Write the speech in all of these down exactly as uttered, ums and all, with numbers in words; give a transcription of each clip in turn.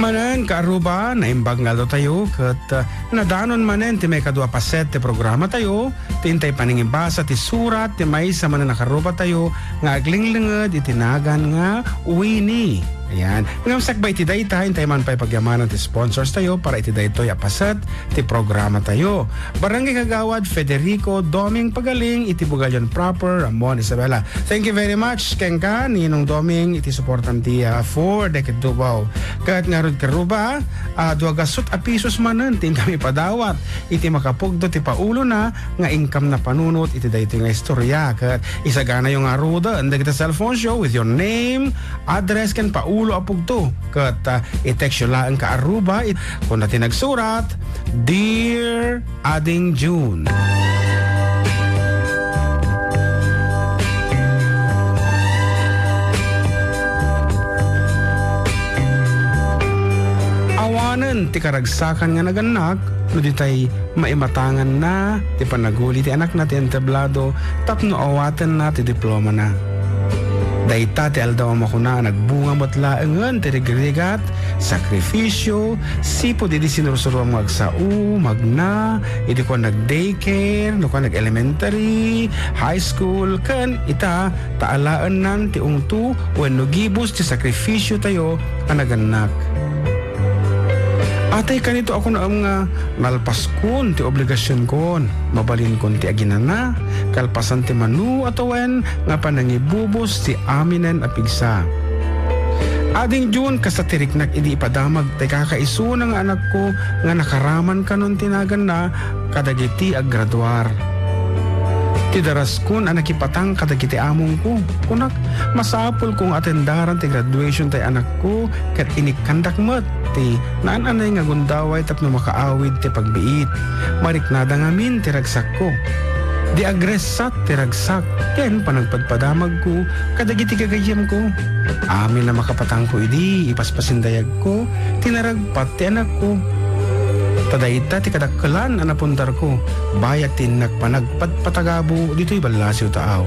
Manen, kaarruba, naimbag nga aldaw tayo, ket, ah, nadanon manen ti maikadua a paset ti programa tayo, ti intay panangibasa ti surat ti maysa manen a kaarruba tayo nga aglinglinged iti nagan nga Winnie. Ayan. Ngem sakbay ti dayta, intay man pay pagyamanan ti sponsors tayo para iti daytoy a paset ti programa tayo. Barangay Kagawad Federico Doming Pagaling iti Bugalyon proper, Ramon Isabela. Thank you very much kenka, Ninong Doming, iti suportam ti, ah, for Decade Davao. Ket ngarud kaarruba, ah, dua gasut a pisos manen ti inkami padawat iti makapugto ti paulona nga inkam napanunot iti daytoy nga istorya. Ket isaganayo ngaruden dagiti cellphone show with your name, address, ken paulo a pugto. Ket, ah, i-text yo laeng kaarruba, it-, kuna ti nagsurat, Dear Ading June. Awanen ti karagsakan nga nagannak no ditay maimatanganna ti panaguli ti anakna ti entablado tapno awatenna ti diplomana. Dayta ti aldaw a makuna a nagbunga met laengen ti rigrigat, sakrifisio, sipud idi sinursurom nga agsao, magna, idi kuan nag-daycare, no kuan nag-elementary, high school, ken ita, ta alaennan ti ungto wenno gibus ti sakrifisiotayo a nagannak. Atay kanito a kunaem nga nalpaskon ti obligasionkon, mabalinkon ti aginana, kalpasan ti mano a tawen nga panangibubos ti aminen a pigsa. Ading June, kasta ti riknak idi ipadamag ti kakaisuna nga anakko nga nakaraman kanon ti naganna kadagiti aggraduar. Ti daraskon a nakipatang kadagiti amongko, kunak, masapulko nga atendaran ti graduation tay anakko ket inikkandak met ti naan-anay nga gundaway tapno makaawid ti pagbiit. Mariknada ngamin ti ragsakko. Di agressat ti ragsak ken panagpadpadamagko kadagiti gagayyemko. Amin a makapatangko idi ipaspasin dayagko ti naragpat ti anakko. Ta dayta ti kadakkelan a napundarko, bayat ti innak panagpadpatagabo ditoy ballasiw taaw.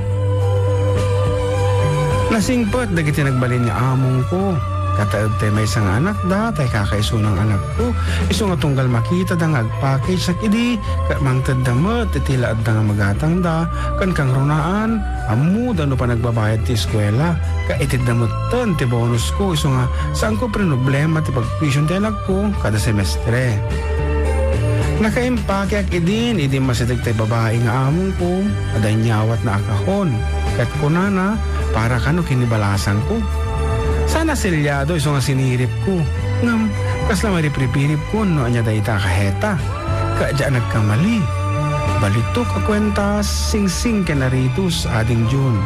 Nasingpet dagiti nagbalin nga amongko. Kataeb tay maysa nga anakda, tay kakaisuna nga anakko, isu nga tunggal makitada nga agpackage sak idi, ket mangtedda met iti tila adda nga magatangda, ken kangrunaan, ammoda no panagbabayad ti eskuela, ket itedda metten ti bonusko, isu nga saanko prinoblema ti pagtuition ti anakko kada semestre. Nakaimpakeak idin idi masideg tay babai nga amongko a dayniawatna a kahon, ket kunana, para kano ken ni balasangko. Saan a selyado isu nga siniripko, ngem kasla maripripiripkon no ania dayta a kaheta. Ket diak nagkamali. Balitok a kuentas, singsing ken aritos, Ading June.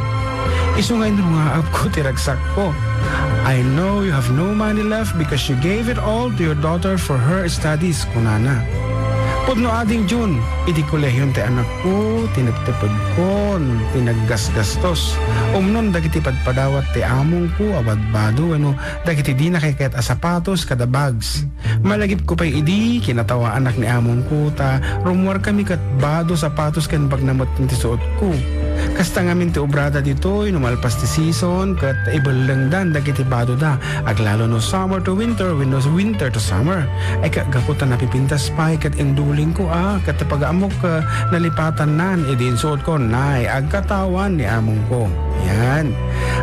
Isu nga inrungaapko ti ragsakko. "I know you have no money left because you gave it all to your daughter for her studies," kunana. Pudno, Ading June, idi kolehion ti anakko, tineptepegkon ti naggasgastos. Umnon dagiti padpadawat ti amongko a badbado wenno dagiti dina kayat a sapatos kada bags. Malagipko pay idi kinatawaanak ni amongko ta rummuarkami ket bado, sapatos ken bagna met ti suotko. Kasta ngamin ti obrada ditoy no malpas ti season ket ibellengdan dagiti badoda, aglalo no summer to winter wenno winter to summer. Ay ka-, gapu ta napipintas pay ket indulingko a ket pagaamok, ah, nalipatannan idi insuotko, nay, agkatawan ni amongko. Yan.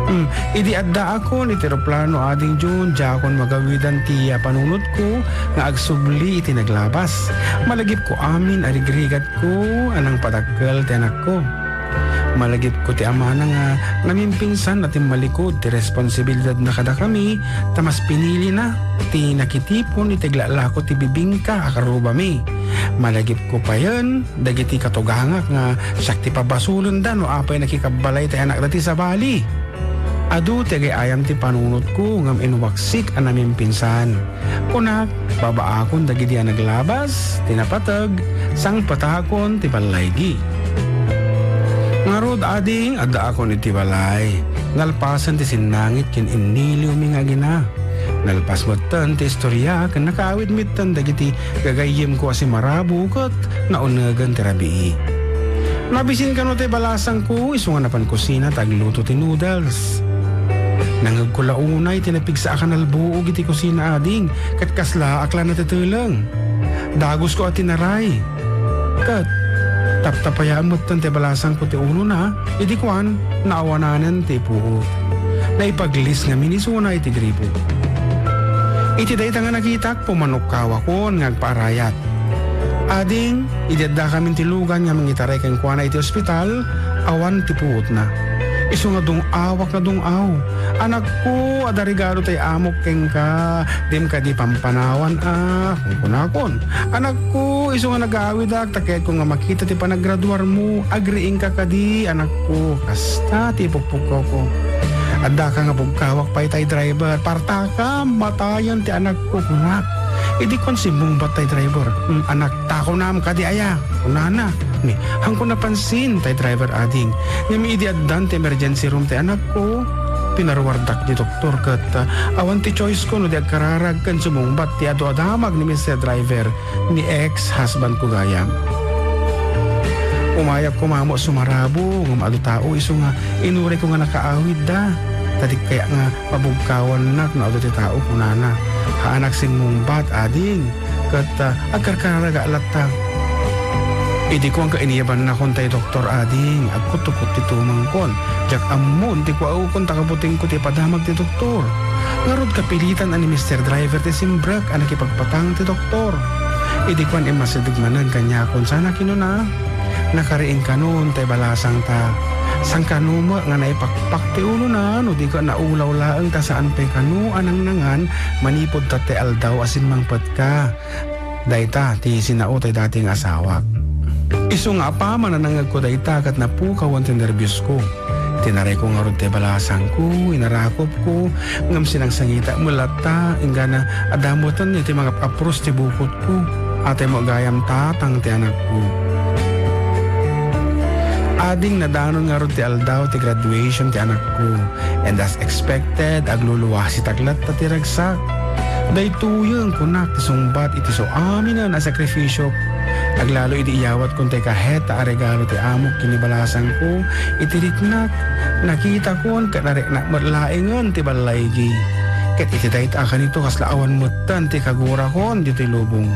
Mm, idi addaakon iti eroplano, Ading June, diakon magawidan ti, ah, panunotko nga agsubli iti naglabas. Malagipko amin a rigrigatko a nangpadakkel ti anakko. Malagipko ti amana nga namimpinsan a timmalikod ti responsibilidadna kadakami, ta mas pinilina ti nakitipon iti aglalako ti bibingka a karrubami. Malagipko payen dagiti katugangak nga siak ti pabasolenda no apay nakikabbalay ti anakda ti sabali. Adu ti agay-ayam ti panunotko ngem inwaksik a namimpinsan. Kunak, babaakon dagidi a naglabas, ti napateg, sangpetakon ti ballaygi. Ngarud, Ading, addaakon iti balay. Nalpasen ti sinnangit ken inniliwmi nga agina. Nalpas metten ti istoria ken nakaawid metten dagiti gagayyemko a simarabo ket naunegen ti rabii. Nabisin kano ti balasangko, isu nga napan kusina ta agluto ti noodles. Nangngegko la unay ti napigsa a kanalbuog iti kusina, ading, ket kaslaak la nateteleng. Dagusko a tinaray. Ket taptapayaen metten ti balasangko ti ulona, idi kuan, naawananen ti ipuot. Naipaglis ngamin isuna iti gripo. Iti dayta nga nakitak, pumanukkawakon nga agpaarayat. Ading, idi addakamin ti lugan nga mangitaray kenkuana iti ospital, awan ti puotna. Isu nga dung-awak nga dung-aw. "Anakko, adda regalo tay amok kenka. Dim kadi pampanawan a?" kunkunakon. "Anakko, isu nga nagaawidak, ta kayatko nga makita ti panagraduarmo. Agriingka kadi, anakko." Kasta ti ipukpukkawko. "Addaka nga bugkawak pay tay driver. Partakam, matayen ti anakko," kunak. Idi kuan, simmungbat tay driver. "Hmm, anak, ta kunam kadi aya?" kunana. Ni, haanko napansin tay driver, ading. Ngem idi addan ti emergency room tay anakko, pinaruardak ti doktor ket, ah, awan ti choice ko no di agkararag ken sumungbat ti adu a damag ni Mister Driver, ni ex-husband ko gayam. Umayak koma met sumarabo, ngem adu tao isu nga inuray ko nga nakaawidda. Ta di kaya nga mabugkawannak no adu ti tao, kunana. Haanak simmungbat, ading. Ket, ah, agkarkararaga latta. Idi kuanka iniyabannakon tay doktor, ading, agkutukot ti tumengkon. Diak ammon ti kuaekon ta kabutingko ti ipadamag ti doktor. Ngarud, kapilitan a ni Mister Driver ti simbrek a nakipagpatang ti doktor. Idi kuan, immasideg manen kaniakon sana kinuna, "Nakariingkanon tay balasangta. Saankano met nga naipakpak ti ulona no di ket naulaw laeng ta saan pay kano a nangnangan manipud tatta ti aldaw a simmangpetka." Dayta ti sinao tay dati nga asawak. Isu nga apaman a nangngegko dayta ket napukawen ti nerbiosko. Tinarayko ngarud ti balasangko, inarakopko, ngem sinangsangitak met latta, inggana adda metten iti mangap-apros ti bukotko. Atay mo gayam tatang ti anakko. Ading, nadanon ngarud ti aldaw ti graduation ti anakko. And as expected, agluluasitak latta ti ragsak. "Daytoyen," kunak, "ti sungbat iti suaminen a sakrifisiok." Aglalo idi iyawatkon tay kaheta a regalo ti amok ken ni balasangko iti riknak, nakitakon ket nariknak met laengen ti ballaygi. Ket iti dayta a kanito, kasla awan metten ti kagurakon ditoy lubong.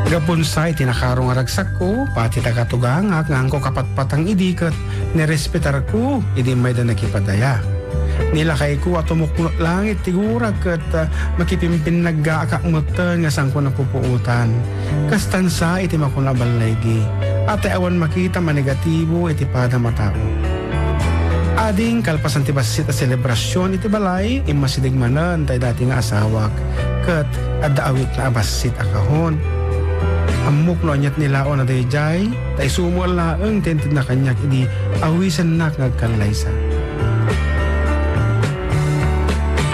Gapu sa iti nakaro nga ragsakko, pati ta katugangak nga haanko kapatpatang idi ket nirespetarko idi mayda nakipadaya. Nilakayko a tumukno langit ti gurak ket, ah, makipimpinnaggakak metten nga saanko napupuotan. Kastan sa iti makuna a ballaygi. Atay awan makita a negatibo iti padam a tao. Ading, kalpasan ti bassit a selebrasion iti balay, immasideg manen tay dati nga asawak ket adda awitna a bassit a kahon. Ammok no aniat ni Laon a daydiay, ta isu met laeng ti intedna kaniak idi awisennak nga agkallaysa.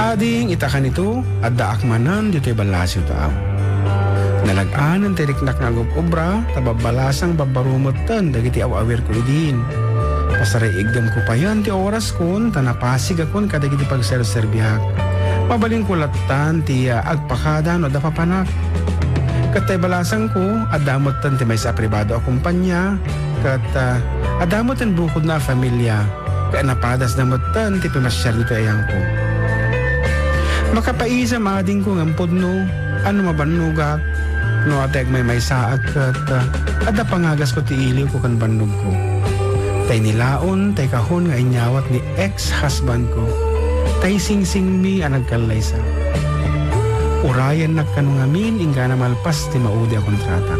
Ading, ita kanito, addaak manen ditoy ballasiw taaw. Nalag-anen ti riknak nga agub-obra, ta babbalasang babbaro metten dagiti aw-awirko idin. Pasariigdemko payen ti oraskon, ta napasigakon kadagiti pagserserbiak. Mabalinko lattan ti, ah, agpakada no adda papanak. Ket tay balasangko, adda metten ti maysa a pribado a kompania, ket, ah, adda metten bukodna a familia, ket napadasda metten ti pimasiar ditoy ayangko. Makapaisam, adingko, ngem pudno a no mabannogak, no adda agmaymaysaak ket, ah, adda pangagasko ti iliwko ken bannogko. Tay ni Laon, tay kahon nga inyawat ni ex-husbandko, tay singsingmi a nagkallaysa. Urayennak kano ngamin inggana malpas ti maudi a kontrata.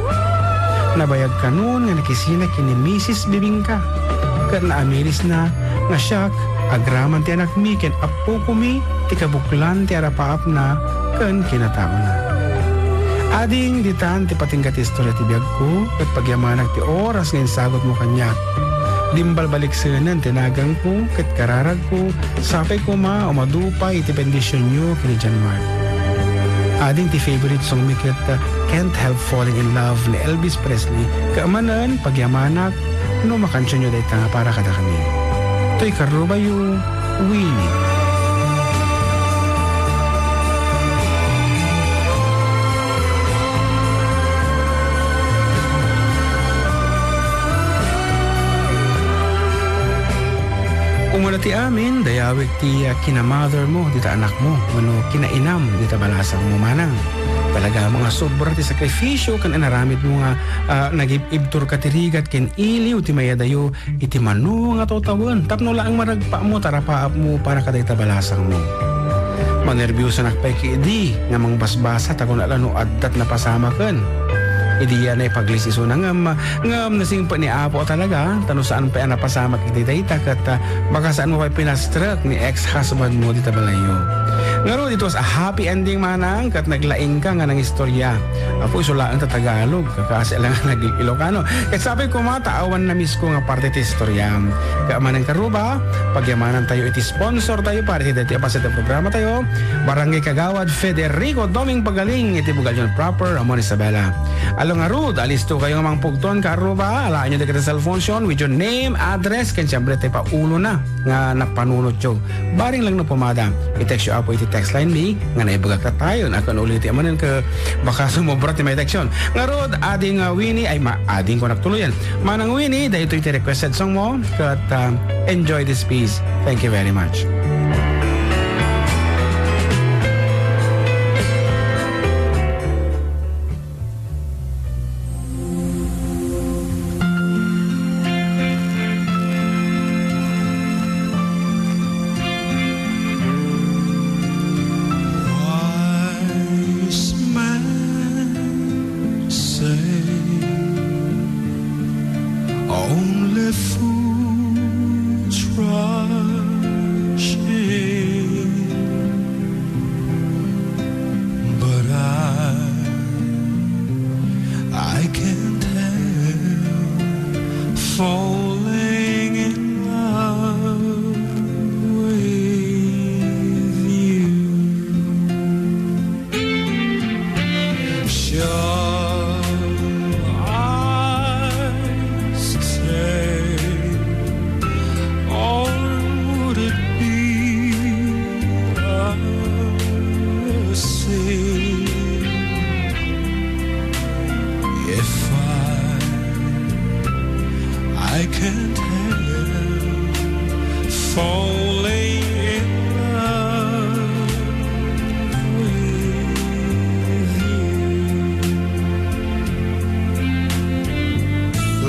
Nabayag kanon nga nakisina ken ni Misis Bibingka, ket naamirisna nga siak, agraman ti anakmi ken appokomi, ti kabuklan ti arapaapna ken kinataona. Ading, ditan ti patingga ti istorya ti biagko, ket pagyamanak ti oras nga insagutmo kaniak. Dimbalbaliksenen ti nagangko ket kararagko, sapay koma a madupay iti bendisionyo ken ni John Mark. Ading, ti favorite songmi ket, uh, Can't Help Falling in Love ni Elvis Presley, ket manen pagyamanak no makansionyo dayta nga para kadakami. Toy karrubayo, Winnie. Muna ti amin, dayawek ti, ah, kina-mother mo, dita anak mo, wenno kinainam, dita balasang mo manang. Talaga nga sobra ti sakripisyo ken inaramid mo nga, ah, nagib-ibtur ka ti rigat ken iliw ti mayadayo iti mano nga tawtawen tapno laeng maragpaam mo, tarapaap mo para kadayta balasang mo. Manerbiusanak pay ket idi nga mangbasbasa ta kunana no addat napasamaken. Idi a naipaglis isuna ngem, ngem nasingpet ni Apo a talaga, ta no saan pay a napasamak iti dayta ket, ah, baka saan mo pay pinastrek ni ex-husband mo dita balayyo. Ngarud, it was a happy ending manang ket naglaingka nga nangistorya. Apo, isu laeng ta Tagalog, kakasi lang nga nag-Ilocano. Ket sapay koma ta awan na-miss ko nga parte ti istorya. Ket manang karuba, pagyamanan tayo iti sponsor tayo para iti daytoy a paset a programa tayo, Barangay Kagawad Federico Doming Pagaling iti Bugalyon proper, Ramon Isabela. Allo ngarud, alisto kayo nga mangpugton, karuba, alaenyo dagiti cellphone with your name, address, ken siyempre ti paulona nga napanunotyo. Barring lang no pumada, i-text yo Apo iti text line mi nga naibagak tayon. Akan ulit ti amanen ke baka sumobra ti may text yon. Ngarud, ading, ah, Winnie, ay ma-, ading ko nagtuluyan. Manang Winnie, daytoy ti requested song mo, ket, ah, enjoy this piece. Thank you very much. Wise men say only fools rush in, but I I can't help falling in love with you. Shall I stay, or would it be a sin if I, I can't help falling in love with you?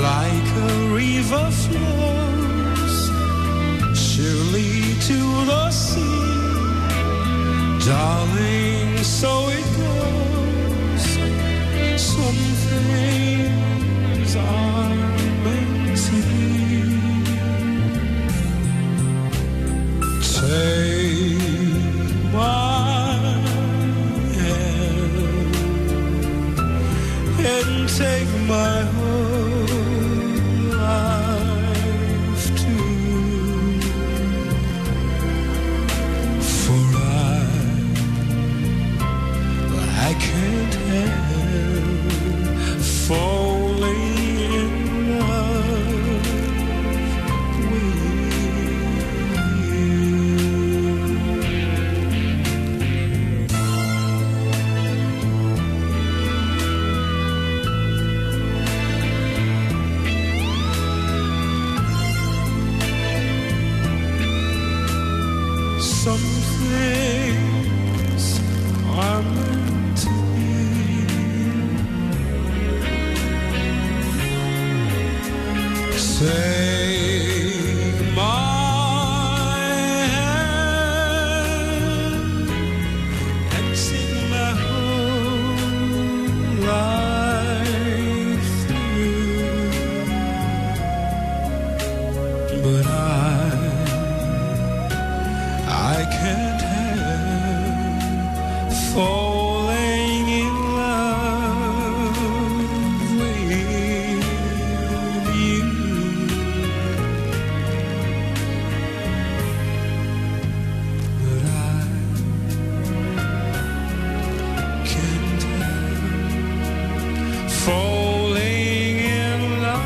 Like a river flows surely to the sea, darling, so it goes. Some things are meant to be. Take my hand and take my whole life too. For I, I can't help falling in love with you. Some things are meant to be. Take my hand and sing my whole life through. But I, I can't help falling in love with you. But I can't help falling in love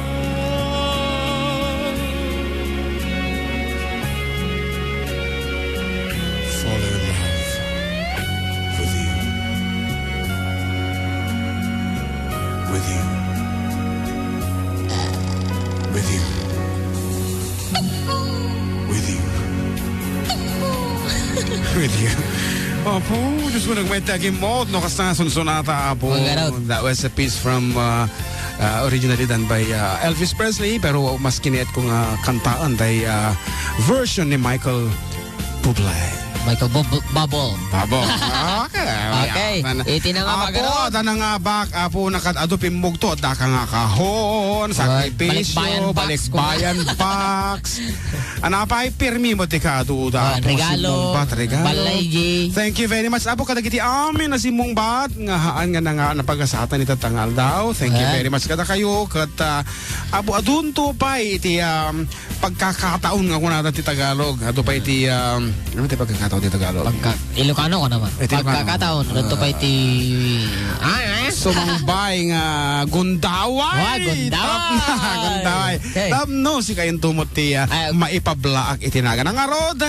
With you. Apo, Diyos ko, nagmayat ti agimot, no, kasta nga sunsunata, Apo. That was a piece from, uh, uh, originally done by, uh, Elvis Presley, pero mas kiniat ko nga kantaan tay, uh, version ni Michael Bublé. Michael Bub-, Bubble. Bubble. Okay. Okay. Iti na nga, Apo, Magarot. Ada na nga bak, Apo, nakad-adu pimmugto, daka nga kahon, sakripisyo, balikbayan box, balikbayan box. Anapay, pirmi mo ti kaduda, Apo, regalo, simmungbat, regalo. Balaygi. Thank you very much, Apo, kadagiti amin a simmungbat, nga haan nga nanga-, napagasatan ita nga aldaw. Thank you very much kadakayo, ket, ah, Apo, adunto pay iti, um, pagkakataon nga kunada ti Tagalog. Adu pay ti, um, ano ti pagkakataon ti Tagalog? Pagka-, Ilocano ka naman. Eh, ti Ilocano. Pagkakataon, adunto pay ti, ah, eh? Sumangbay nga gundaway. Wa, gundaway. Tapno, gundaway. Okay. Tapno, sikayon tumot ti, ah, maipablaak iti nagan. Ngarud,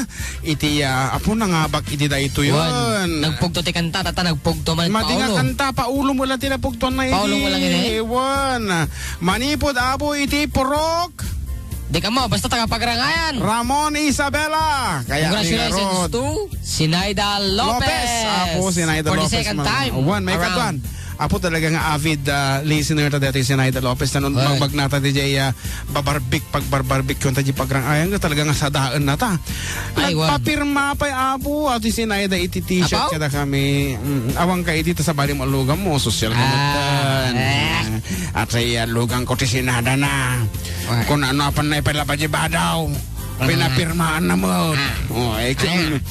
iti, ah, Apo, nangabak iti daytoy. Wan. Nagpugto ti kanta, tata, nagpugto man. Madi nga kanta, paulo mo lang ti napugtuan na iti. Paulo mo lang iti. Wan. Manipud, Apo, iti purok. Di ka mo, basta taga Pagrangayan. Ramon Isabela. Kaya congratulations to Sinaida Lopez. Lopez. Apo, Sinaida Lopez. For the second time around. Wan, may kaduan. Apo, talaga nga avid, ah, listener ta dati, Sinaida Lopez. Tanong, magbagnata di jay, ah, babarbik, pagbarbarbik yun ta di Pagrangayan. Talaga nga sadaen na ta. Ay, wan. Nagpapirma pay, Apo, ati Sinaida iti t-shirt. Apo? Kada kami. Mm, awang ka iti ta sabali mo alugam mo. Sosyal ka. Ah, eh. At sa iya, lugang ko ti Sinaida na. Ay. Kung ano, apan na ipalabas di badaw. Pinapirmaan na mo. Ah. Oh, eh, kin-,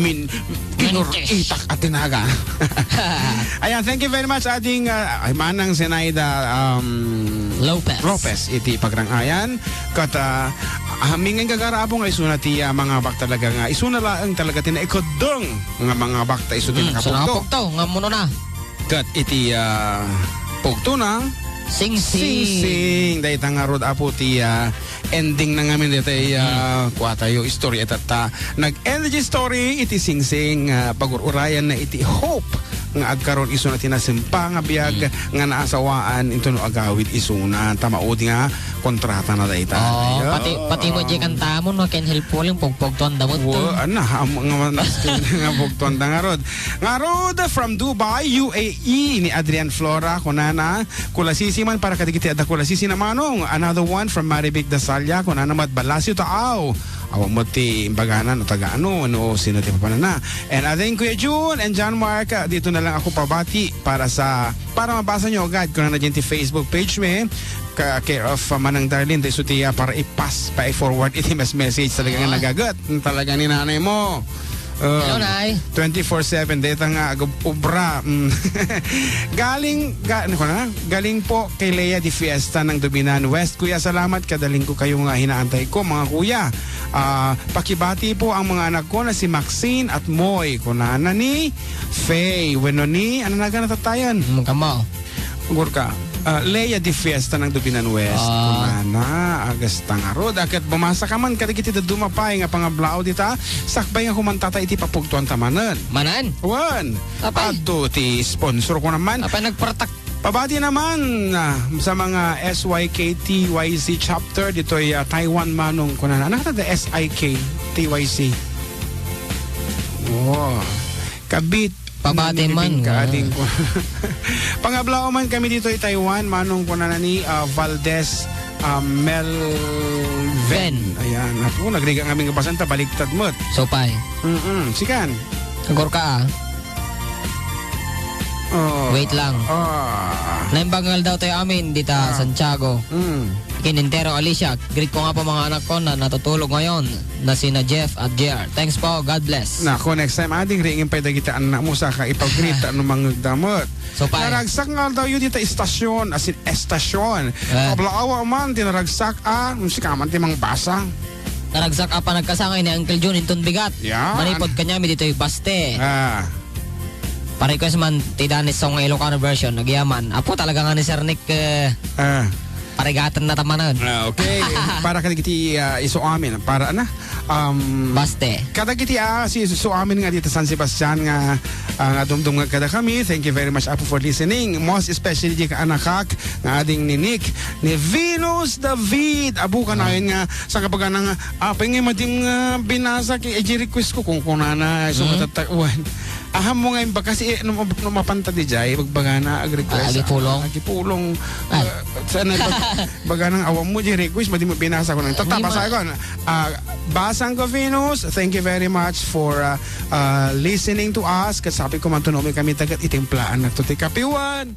min-, kinuritak at tinaga. Ayan, thank you very much, ading, ah, ay, manang Sinaida, um, Lopez. Lopez, iti Pagrangayan. Kat, ah, ah, mingan gagara, Apo, nga isuna ti, ah, mangabak talaga nga isuna laeng talaga ti naikudong nga mangabak ta isu ti nakapugto. Nakapugto, nga muno na. Ket iti, ah, pugtona, Singsing. Singsing. Dayta ngarud, Apo, ti, ah, ending na ngamin daytay, ah, kuatayo, istorya tatta. Nag-end ti story iti Singsing, ah, pagur-urayan na iti hope nga agkaron isuna ti nasempa nga biag nga naasawaan intono agawid isuna. Ta maudi nga kontrata na dayta. Oh, pati, pati mo di kantamon, no, Ken Helpful, yung pugpugtuan damot. Wa, ana, am-, nga man, nga pugtuan da ngarud. Ngarud from Dubai, U A E, ni Adrian Flora, kunana, "Kulasisi man para kadagiti adda kulasisi na manong." Another one from Marivic Dasalia, kunana, "Mat Balasio Taaw." Awan mo ti imbagana no taga ano, no sino ti papanana. And ading Kuya Jun and John Mark, ah, dito na lang ako pabati para sa, para mabasa nyo agad, kunana dyan ti Facebook page mi, ka, care of, ah, Manang Darlene, dahil ti, ah, para i-pass, pa-forward iti mes-, message. Talaga nga nagagat. Talaga ni nanay mo. Uh, hello, Nay. Twenty-four seven, deta nga ag-, obra. Mm. Galing, ga-, ano ko na? Galing po kay Lea de Fiesta ng Dubinan West. Kuya, salamat. Kadaling ko kayo nga hinaantay ko, mga kuya. Ah, pakibati po ang mga anak ko na si Maxine at Moy. Kunana ni Faye. Wenno ni, ano na ka natatayan? Mm, kamo. Gurka, ah, Lea de Fiesta ng Dubinan West. Ah. Kunana, agas tangarod. Akat bumasa ka man, kadagiti daduma pay nga pangablao dita, sakbay nga humantata iti papugtuan tamanen. Manan? Wan. Apay. Adto ti sponsor ko naman. Apay nagpartak. Pabati naman, ah, sa mga S Y K T Y C chapter ditoy, ah, Taiwan manong kunana. Ano ka S I K T Y C? Oh. Kabit. Pabati man, ka, ah. Ading ko. Pangablao man kami ditoy Taiwan, manong kunana ni, ah, Valdez, ah, Melven. Ven. Ayan. Apo, nagriga kami nga basan, ta baliktad met. Sopay. Mm-mm. Sikan. Agor ka, ah. Oh. Wait lang. Ah. Naimbag nga aldaw tayo amin, dita Santiago. Mm. Ken Entero Alicia, greet ko nga po mga anak ko na natutulog ngayon na sina Jeff at J R. Thanks po, God bless. Nako, next time, ading ringin pay dagiti anak mo, saka ipag-greet no mangegda met. So, pay. Naragsak nga aldaw yu dita istasyon, asin estasyon. Eh. Kablaawa man, ti naragsak, ah, sika man ti mangbasa. Naragsak a panagkasangay ni Uncle Jun inton bigat. Yan. Manipod kanyami ditoy baste. Ah. Pa-request man ti Danny Song nga Ilocano version, nagyaman. Apo, talaga nga ni Sir Nick, eh, Ah. Parigaten na tamanan. Ah, okay. Para kadagiti, ah, isu amin, para na, Um, Baste. Kadagiti, ah, si suamin nga dita San Sebastian nga, ah, nga dumdum nga kada kami. Thank you very much, Apo, for listening. Most especially di ka anakak nga ading ni Nick, ni Venus David. Abu ka na nga sa kapaganang, ah, pwede nga madim nga binasa kay, eh, request ko kung kunana. So, Mm. matatakuan. Aham mo nga yung baga si, eh, no, no, mapanta di jay, magbagana, ag-request. Ah, agipulong. Ah, agipulong. Ay. Ah, sana yung bag-, baganang awam mo, di request, madi mo binasa ko nang. Di ma- Tatapasa ko, ah, Basang ko, Venus, thank you very much for, ah, ah, listening to us. Kasabi ko man to, no, may kami tagat itimplaan na to ti kapiwan.